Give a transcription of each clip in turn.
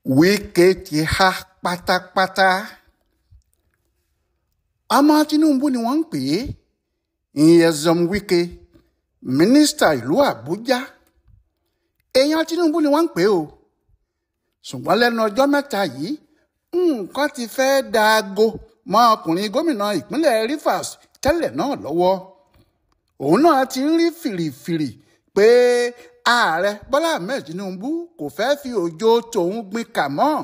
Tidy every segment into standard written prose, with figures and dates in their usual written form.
Wike ti há pátápátá. Ọmọ Tinubu ni wọ́n ń pè é, Nyesom Wike, mínísítà ìlú Àbújá. Èèyàn Tinubu ni wọ́n ń pè é o. Ṣùgbọ́n lẹ́nu ọjọ́ mẹ́ta yìí, nǹkan ti fẹ́ daago mọ́ ọkùnrin gómìnà ìpínlẹ̀ Rivers tẹ́lẹ̀ náà lọ́wọ́. Òun náà ti ń rí fìrìfìrì pé ààrẹ Bọ́lá Ahmed Tinubu kò fẹ́ fi òjò tòun gbin kà mọ́.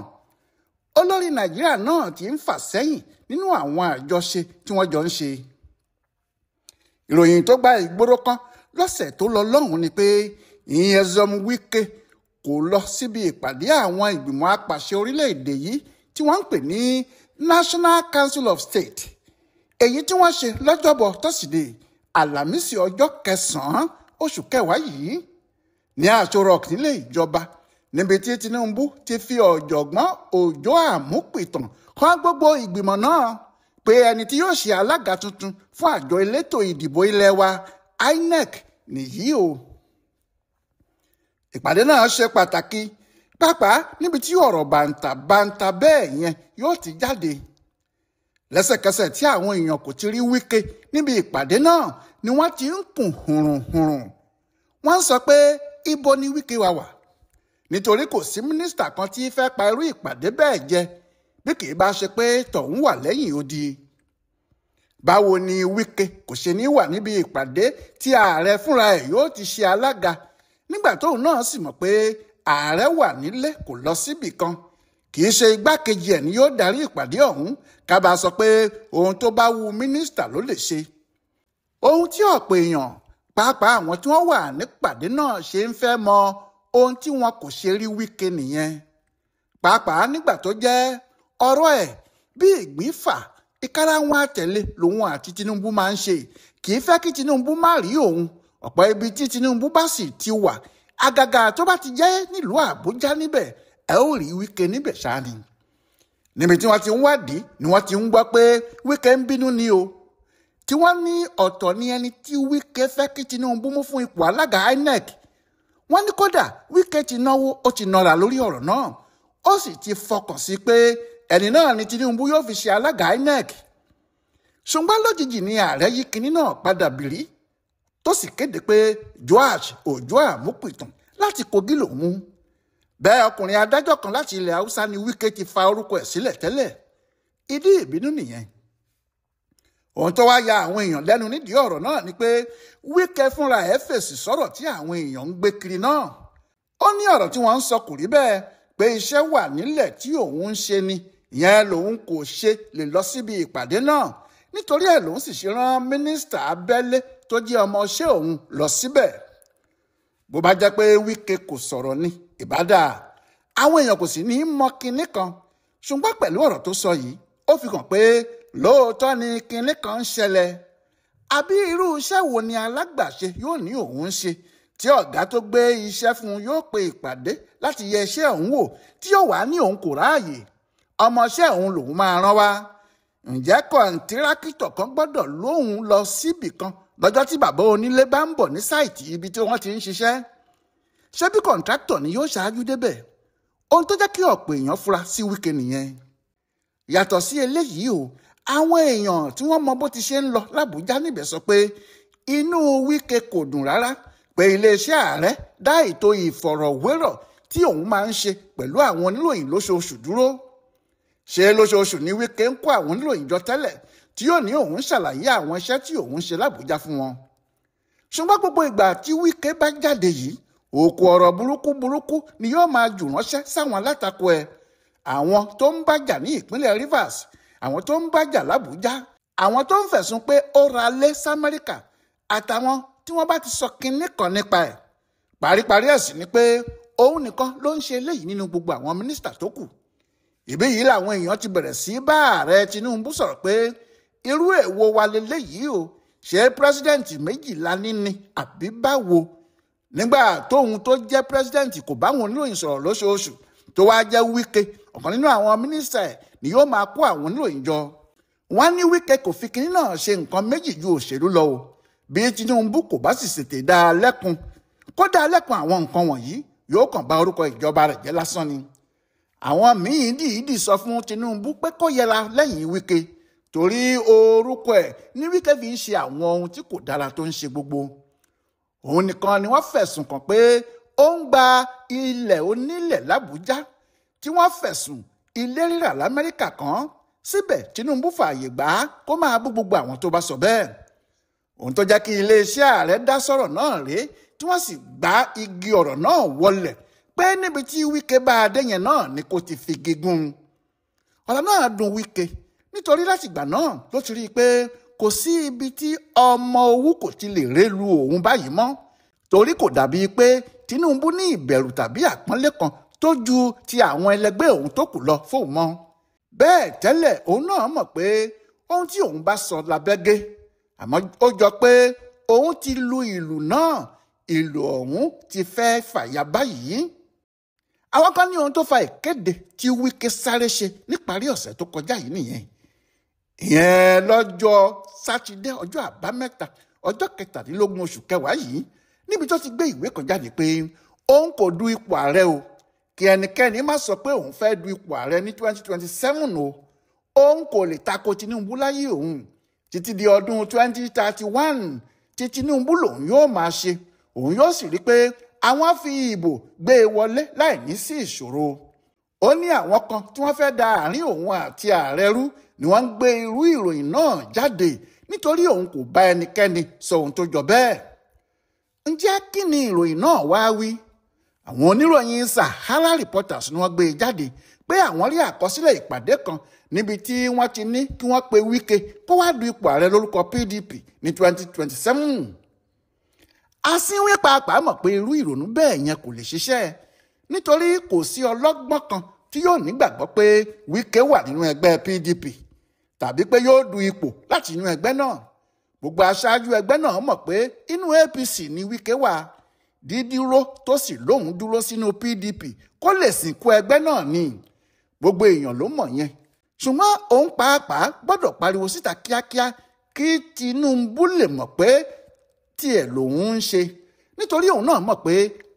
Olórí Nàìjíríà náà ti ń fà sẹ́yìn nínú àwọn àjọṣe tí wọ́n jọ ń ṣe. Ìròyìn tó gba ìgboro kan lọ́sẹ̀ tó lọ lọ́hùn-ún ni pé Nyesom Wike kò lọ síbi ìpàdé àwọn ìgbìmọ̀ apàṣẹ orílẹ̀-èdè yìí tí wọ́n ń pè ní National Council of State, èyí tí wọ́n ṣe lọ́jọ́bọ̀ tọ́sídẹ̀ẹ́ Àlàmísì ọjọ́ kẹsàn-án oṣù kẹwàá yìí ní Aso Rock nílé ìjọba, níbi tí Tinubu ti fi ọ̀jọ̀gbọ́n Òjó Àmúpìtàn kan gbogbo ìgbìmọ̀ náà pé ẹni tí yóò ṣe alága tuntun fún àjọ elétò ìdìbò ilé wa INEC nìyí o. Ìpàdé náà ṣe pàtàkì pàápàá níbi tí ọ̀rọ̀ bàǹtàbàǹtà bẹ́ẹ̀ yẹn yóò ti jáde. Lẹ́sẹ̀kẹsẹ̀ tí àwọn èèyàn kò ti rí Wike níbi ìpàdé náà ni wọ́n ti ń kùn hùrùnhùrùn. Wọ́n ń sọ pé ibo ni Wike wà wà, nítorí kò sí mínísítà kan tí fẹ́ pa irú ìpàdé bẹ́ẹ̀ jẹ bí kì í bá ṣe pé tọ̀hún wà lẹ́yìn odi. Báwo ni Wike kò ṣe ní wà níbi ìpàdé tí ààrẹ fúnra ẹ̀ yóò ti ṣe alága, nígbà tóun náà sì mọ̀ pé ààrẹ wà nílé kò lọ síbì kan, kì í ṣe igbákejì ẹ̀ ni yóò darí ìpàdé ọ̀hún, kábàá sọ pé ohun tó bá wu mínísítà ló lè ṣe. Ohun tí ọ̀pọ̀ èèyàn pàápàá àwọn tí wọ́n wà nípàdé náà ṣe ń fẹ́ mọ ohun tí wọn kò ṣe rí Wike nìyẹn, pàápàá nígbà tó jẹ́ ọ̀rọ̀ ẹ̀ bí ìgbín fà ìkárà wọn àtẹ̀lé lòun àti Tinubu máa ń ṣe, kì í fẹ́ kí Tinubu má rí òun. Ọ̀pọ̀ ibi tí Tinubu bá sì ti wà, àgàgà tó bá ti jẹ́ nílùú Àbújá níbẹ̀, ẹ ó rí Wike níbẹ̀ ṣáá ni. Níbi tí wọ́n ti ń wádìí ni wọ́n ti ń gbọ́ pé Wike ń bínú ni o, tí wọ́n ní ọ̀tọ̀ ni ẹni tí Wike fẹ́ kí Tinubu mú fún ipò alága INEC. Wọ́n ní kódà Wike ti náwó, ó ti nọra lórí ọ̀rọ̀ náà, ó sì ti fọkàn sí pé ẹni náà ni Tinubu yóò fi ṣe alága INEC. Ṣùgbọ́n lójijì ni ààrẹ yí kinní náà padà bìrí, tó sì kéde pé Joash Òjó Àmúpìtàn láti Kogi lòun mú. Bẹ́ẹ̀ ọkùnrin adájọ́ kan láti ilẹ̀ Haúsá ni Wike ti fa orúkọ ẹ̀ sílẹ̀ tẹ́lẹ̀. Ìdí ìbínú nìyẹn. Ohun tó wá ya àwọn èèyàn lẹ́nu nídìí ọ̀rọ̀ náà ni pé Wike fúnra ẹ̀ fèsì sọ̀rọ̀ tí àwọn èèyàn ń gbé kiri náà. Ó ní ọ̀rọ̀ tí wọ́n ń sọ kò rí bẹ́ẹ̀, pé iṣẹ́ wà nílẹ̀ tí òun ń ṣe ni, ìyẹn lòun kò ṣe lè lọ síbi ìpàdé náà. Nítorí ẹ̀ lòun sì ṣe rán mínísítà abẹ́lé tó jẹ́ ọmọọṣẹ́ òun lọ síbẹ̀. Bó bá jẹ́ pé Wike kò sọ̀rọ̀ ni ìbádà, àwọn èèyàn kò sì ní í mọ kinní kan. Ṣùgbọ́n pẹ̀lú ọ̀rọ̀ tó sọ yìí, ó fi hàn pé lóòótọ́ ni kinní kan ń ṣẹlẹ̀. Àbí irú iṣẹ́ wo ni alágbàṣe yóò ní òun ń ṣe tí ọ̀gá tó gbé iṣẹ́ fún un yóò pe ìpàdé láti yẹ iṣẹ́ òun wò, tí yóò wá ní òun kò ráàyè, ọmọọṣẹ́ òun lòun máa rán wá? Ǹjẹ́ kọ̀ǹtírákítọ̀ kan gbọ́dọ̀ lóun lọ síbì kan lọ́jọ́ tí bàbá onílé bá ń bọ̀ ní sáìtì ibi tí wọ́n ti ń ṣiṣẹ́? Ṣé bí kọ̀ǹtráktọ̀ ni yóò ṣáájú débẹ̀? Ohun tó jẹ́ kí ọ̀pọ̀ èèyàn fura sí Wike nìyẹn. Yàtọ̀ sí eléyìí o, àwọn èèyàn tí wọ́n mọ bó ti ṣe ń lọ l'Àbújá níbẹ̀ sọ pé inú Wike kò dùn rárá pé iléeṣẹ́ ààrẹ dá ètò ìfọ̀rọ̀wérọ̀ tí òun máa ń ṣe pẹ̀lú àwọn oníròyìn lóṣooṣù dúró. Ṣé lóṣooṣù ni Wike ń kó àwọn oníròyìn jọ tẹ́lẹ̀ tí yóò ní òun ṣàlàyé àwọn iṣẹ́ tí òun ṣe l'Àbújá fún wọn? Ṣùgbọ́n gbogbo ìgbà tí Wike bá jáde yìí, òkú ọ̀rọ̀ burúkú burúkú ni yóò máa jù ránṣẹ́ sáwọn alátakò ẹ̀, àwọn tó ń bájà ní ìpínlẹ̀ Rivers, àwọn tó ń bájà l'Àbújá, àwọn tó ń fẹ̀sùn pé ó ra lé s'Amẹ́ríkà, àtàwọn tí wọ́n bá ti sọ kinní kan nípa ẹ̀. Paríparí ẹ̀ sì ni pé òun nìkan ló ń ṣe eléyìí nínú gbogbo àwọn mínísítà tó kù. Ìbí yìí làwọn èèyàn ti bẹ̀rẹ̀ sí bá ààrẹ Tinubu sọ̀rọ̀ pé irú èwo wa leléyìí o, ṣé pírẹsidẹ́ǹtì méjìlá níní àbí báwo? Nígbà tóun tó jẹ́ pírẹsidẹ́ǹtì kò báwọn oníròyìn sọ̀rọ̀ lóṣooṣù, tó wáá jẹ́ Wike ọ̀kan nínú àwọn mínísítà ẹ̀ ni yóò máa kó àwọn oníròyìn jọ. Wọ́n ní Wike kò fi kinní náà ṣe nǹkan méjì ju òṣèlú lọ o. Bí Tinubu kò bá sì ṣètè dá a lẹ́kun, kó dá a lẹ́kun àwọn nǹkan wọ̀nyí, yóò kàn bá orúkọ ìjọba rẹ̀ jẹ́ lásán ni. Àwọn míín dìídì sọ fún Tinubu pé kó yẹra lẹ́yìn Wike torí orúkọ ẹ̀ ní Wike fi ń ṣe àwọn ohun tí kò dára tó ń ṣe gbogbo. Òun nìkan ni wọ́n fẹ̀sùn kàn pé ó ń gba ilẹ̀ onílẹ̀ l'Àbújá tí wọ́n fẹ̀sùn ilé rírà l'Amẹ́ríkà kan. Síbẹ̀ Tinubu fààyè gbà á kó máa bú gbogbo àwọn tó bá sọ bẹ́ẹ̀. Ohun tó jẹ́ kí iléeṣẹ́ ààrẹ dá sọ̀rọ̀ náà rèé tí wọ́n sì gbá igi ọ̀rọ̀ náà wọlẹ̀ pé níbi tí Wike bá a dé yẹn náà ni kò ti fi gígùn. Ọ̀rọ̀ náà dùn Wike nítorí látìgbà náà ló ti rí i pé kò sí ibi tí ọmọ owú kò ti lè rélu òun báyìí mọ́, torí kò dàbí pé Tinubu ní ìbẹ̀rù tàbí àpọ́nlé kan tó ju ti àwọn ẹlẹgbẹ́ òun tó kù lọ fóun mọ́. Bẹ́ẹ̀ tẹ́lẹ̀ òun náà mọ̀ pé ohun tí òun bá sọ lábẹ́gẹ́, àmọ́ ó jọ pé òun ti lu ìlù náà, ìlù ọ̀hún ti fẹ́ fàya báyìí. Àwọn kan ní ohun tó fa ìkéde tí Wike sáré ṣe níparí ọ̀sẹ̀ tó kọjá yìí nìyẹn. Ìyẹn lọ́jọ́ sátidé ọjọ́ àbámẹ́ta ọjọ́ 17 oṣù kẹwàá yìí níbi tó ti gbé ìwé kan jáde pé òun kò du ipò ààrẹ o, kí ẹnikẹ́ni má sọ pé òun fẹ́ du ipò ààrẹ ní 2027 o. Òun kò lè tako Tinubu láyé òun títí di ọdún 2031 tí Tinubu lòun yóò máa ṣe. Òun yóò sì rí pé àwọn fi ìbò gbé e wọlé láì ní sí ìṣòro. Ó ní àwọn kan tí wọ́n fẹ́ da àárín òun àti ààrẹ rú ni wọ́n ń gbé irú ìròyìn náà jáde nítorí òun kò bá ẹnikẹ́ni sọ ohun tó jọ bẹ́ẹ̀. Ǹjẹ́ kí ni ìròyìn náà wá wí? Àwọn oníròyìn Sahara Reporters ni wọ́n gbé e jáde pé àwọn rí àkọsílẹ̀ ìpàdé kan níbi tí wọ́n ti ní kí wọ́n pe Wike kó wá du ipò ààrẹ lórúkọ PDP ní 2027. Asínwín pàápàá mọ̀ pé irú ìrònú bẹ́ẹ̀ yẹn kò lè ṣiṣẹ́ nítorí kò sí ọlọ́gbọ́n kan tí yóò nígbàgbọ́ pé Wike wà nínú ẹgbẹ́ PDP tàbí pé yóò du ipò láti inú ẹgbẹ́ náà. Gbogbo aṣáájú ẹgbẹ́ náà mọ̀ pé inú APC ni Wike wà. Dídúró tó sì lóun dúró sínú PDP kó lè sìnkú ẹgbẹ́ náà ni. Gbogbo èèyàn ló mọ̀ yẹn. Ṣùgbọ́n òun pàápàá gbọ́dọ̀ pariwo síta kíákíá kí Tinubu lè mọ̀ pé tiẹ̀ lòun ń ṣe, nítorí òun náà mọ̀ pé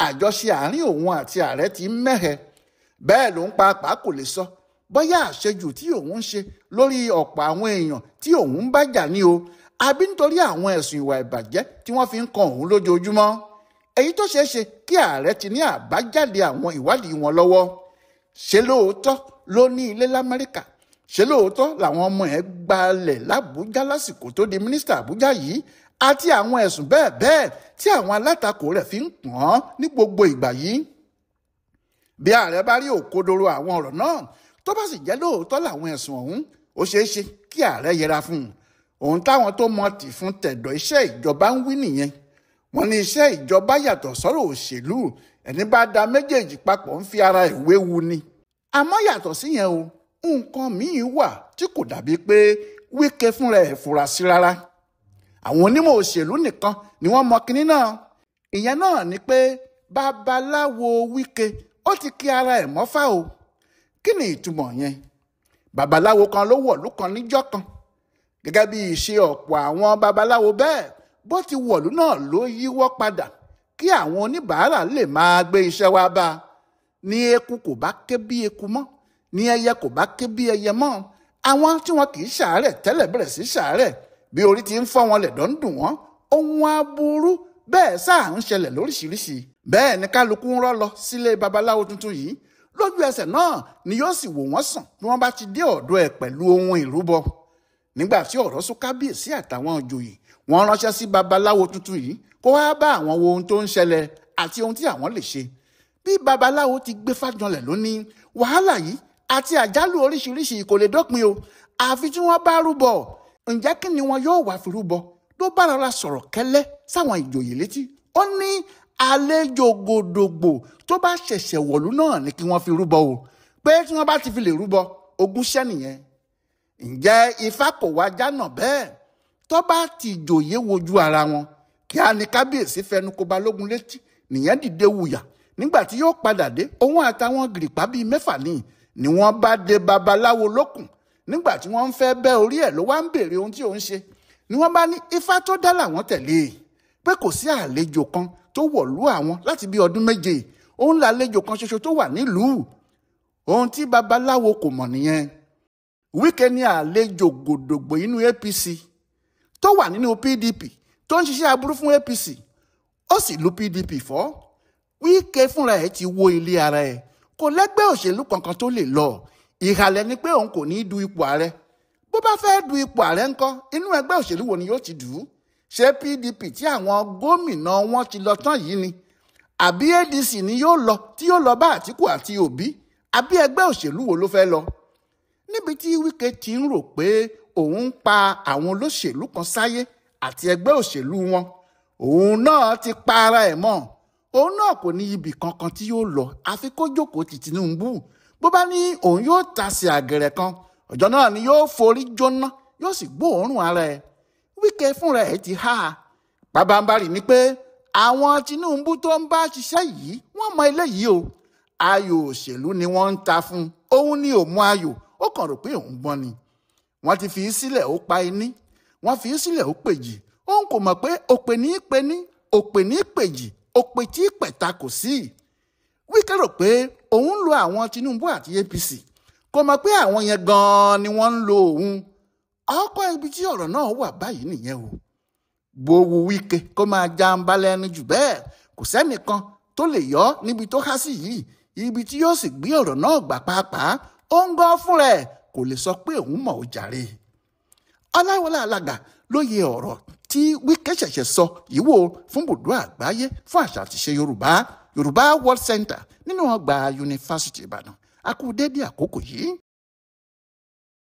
àjọṣe àárín òun àti ààrẹ ti ń mẹ́hẹ. Bẹ́ẹ̀ lòun pàápàá kò lè sọ bóyá àṣejù tí òun ń ṣe lórí ọ̀pọ̀ àwọn èèyàn tí òun ń bá jà ní o, àbí nítorí àwọn ẹ̀sùn ìwà ìbàjẹ́ tí wọ́n fi ń kan òun lójoojúmọ́. Èyí tó ṣeé ṣe kí ààrẹ ti ní àbájáde àwọn ìwádìí wọn lọ́wọ́. Ṣé lóòótọ́ ló ní ilé l'Amẹ́ríkà? Ṣé lóòótọ́ làwọn ọmọ ẹ̀ gbalẹ̀ l'Àbújá lásìkò tó di mínísítà Àbújá yìí àti àwọn ẹ̀sùn bẹ́ẹ̀ bẹ́ẹ̀ tí àwọn alátakò rẹ̀ fi ń pọ́n án ní gbogbo ìgbà yìí? Bí ààrẹ bá rí òkodoro àwọn ọ̀rọ̀ náà tó bá sì jẹ́ lóòótọ́ làwọn ẹ̀sùn ọ̀hún, ó ṣeé ṣe kí ààrẹ yẹra fún un. Ohun táwọn tó mọ tì fún tẹ̀dọ̀ iṣẹ́ ìjọba ń wí nìyẹn. Wọ́n ní iṣẹ́ ìjọba yàtọ̀ sọ́rọ̀ òṣèlú, ẹni bá da méjèèjì papọ̀ ń fi ara ìwé wu ni. Àmọ́ yàtọ̀ síyẹn o, nǹkan míì wà tí kò dàbí pé Wike fúnra ẹ̀ fura sí rárá. Àwọn onímọ̀ òṣèlú nìkan ni wọ́n mọ kinní náà. Ìyẹn náà ni pé babaláwo Wike ó ti kí ara ẹ̀ mọ́fà o. Kí ni ìtumọ̀ yẹn? Babaláwo kan ló wọ̀lú kan níjọ́ kan. Gẹ́gẹ́ bí ìṣe ọ̀pọ̀ àwọn babaláwo bẹ́ẹ̀, bó ti wọ̀lú náà ló yíwọ́ padà kí àwọn oníbàárà lè máa gbé iṣẹ́ wá bá a. Ní eku kò bá ké bí eku mọ́, ní ẹyẹ kò bá ké bí ẹyẹ mọ́, àwọn tí wọn kì í ṣàárẹ̀ tẹ́lẹ̀ bẹ̀rẹ̀ sí ṣàárẹ̀, bí orí ti ń fọ́ wọn lẹ̀dọ̀ ń dùn wọ́n, ohun aburú bẹ́ẹ̀ sáà ń ṣẹlẹ̀ lóríṣiríṣi. Bẹ́ẹ̀ ni kálukú ń rọ́ lọ sílé babaláwo tuntun yìí. Lójú ẹsẹ̀ náà ni yóò sì wò wọ́n sàn bí wọ́n bá ti dé ọ̀dọ̀ ẹ̀ pẹ̀lú ohun ìrúbọ. Nígbà tí ọ̀rọ̀ sún kábíyèsí àtàwọn ìjòyè, wọ́n ránṣẹ́ sí babaláwo tuntun yìí kó wá bá àwọn wo ohun tó ń ṣẹlẹ̀ àti ohun tí àwọn lè ṣe. Bí babaláwo ti gbé fájọlẹ̀ lónìí, wàhálà yìí àti àjálù oríṣiríṣi kò lè dópin o, àfi tí wọ́n bá rúbọ. Ǹjẹ́ kí ni wọn yóò wá fi rúbọ? Ló bá rọra sọ̀rọ̀ kẹ́lẹ́ sáwọn ìjòyè létí. Ó ní àlejò gòdògbò tó bá ṣẹ̀ṣẹ̀ wọ̀lú náà ni kí wọ́n fi rúbọ o, pé tí wọ́n bá ti fi lè rúbọ, ogún ṣẹ́ nìyẹn. Ǹjẹ́ Ifá kò wá jánà bẹ́ẹ̀? Tó bá ti jòyè wojú ara wọn, kí á ní kábíyèsí fẹnu kò balógun létí, nìyẹn dìde wùyà. Nígbà tí yóò padà dé, òun àtàwọn gìrìpá bíi 6 ni wọ́n bá dé babaláwo lókun. Nígbà tí wọ́n ń fẹ́ bẹ́ orí ẹ̀ ló wá ń béèrè ohun tí òun ṣe. Ni wọ́n bá ní Ifá tó dá làwọn tẹ̀lé, pé kò sí àlejò kan tó wọ̀lú àwọn láti bí ọdún 7, òun làlejò kan ṣoṣo tó wà nílùú. Ohun tí babaláwo kò mọ̀ nìyẹn. Wike ní àlejò gòdògbò inú APC tó wà nínú PDP tó ń ṣiṣẹ́ aburú fún APC, ó sì lu PDP fọ́. Wike fúnra ẹ̀ ti wó ilé ara ẹ̀, kò lẹ́gbẹ́ òṣèlú kankan tó lè lọ. Ìhàlẹ̀ ni pé òun kò ní í du ipò ààrẹ. Bó bá fẹ́ du ipò ààrẹ ńkọ́, inú ẹgbẹ́ òṣèlú wo ni yóò ti dù ú? Ṣé PDP tí àwọn gómìnà wọn ti lọ tán yìí ni? Àbí ADC ni yóò lọ tí yóò lọ bá Àtíkù àti Òbí? Àbí ẹgbẹ́ òṣèlú wo ló fẹ́ lọ? Níbi tí Wike ti ń rò pé òun ń pa àwọn olóṣèlú kan sáyé àti ẹgbẹ́ òṣèlú wọn, òun náà ti pa ara ẹ̀ mọ́. Òun náà kò ní ibì kankan tí yóò lọ àfi kó jókòó ti Tinubu. Bó bá ní òun yóò tasẹ̀ àgẹ̀rẹ̀ kan, ọjọ́ náà ni yóò forí jóná, yóò sì gbóòórùn ara ẹ̀. Wike fúnra ẹ̀ ti há a. Pabambarì ni pé àwọn Tinubu tó ń bá ṣiṣẹ́ yìí wọ́n mọ eléyìí o. Ayò òṣèlú ni wọ́n ń ta fún un. Òun ni ò mú ayò, ó kàn rò pé òun gbọ́n ni. Wọ́n ti fi í sílẹ̀ ó pa iní, wọ́n fi í sílẹ̀ ó pèjì. Òun kò mọ̀ pé òpè ní í pe ní, òpè ní í pèjì, òpè tí pẹ̀ta kò sí. Wike rò pé òun ń lo àwọn Tinubu àti APC, kò mọ̀ pé àwọn yẹn gan-an ni wọ́n ń lo òun. Ọkọ̀ ibi tí ọ̀rọ̀ náà wà báyìí nìyẹn o. Gbowó Wike kó máa jàǹbá lẹ́nu jù bẹ́ẹ̀, kò sẹ́nìkan tó lè yọ níbi tó há sí yìí. Ibi tí yóò sì gbé ọ̀rọ̀ náà gbà pàápàá, ó ń gan fúnra ẹ̀ kò lè sọ pé òun mọ̀ ó jàre. Ọláwọlé Alága ló yẹ ọ̀rọ̀ tí Wike ṣẹ̀ṣẹ̀ sọ yìí wò fún bùdó àgbáyé fún àṣà àti ìṣe Yorùbá, Yorùbá World Center nínú ọgbà Yunifásítì Ìbàdàn. A kú dédé àkókò yìí.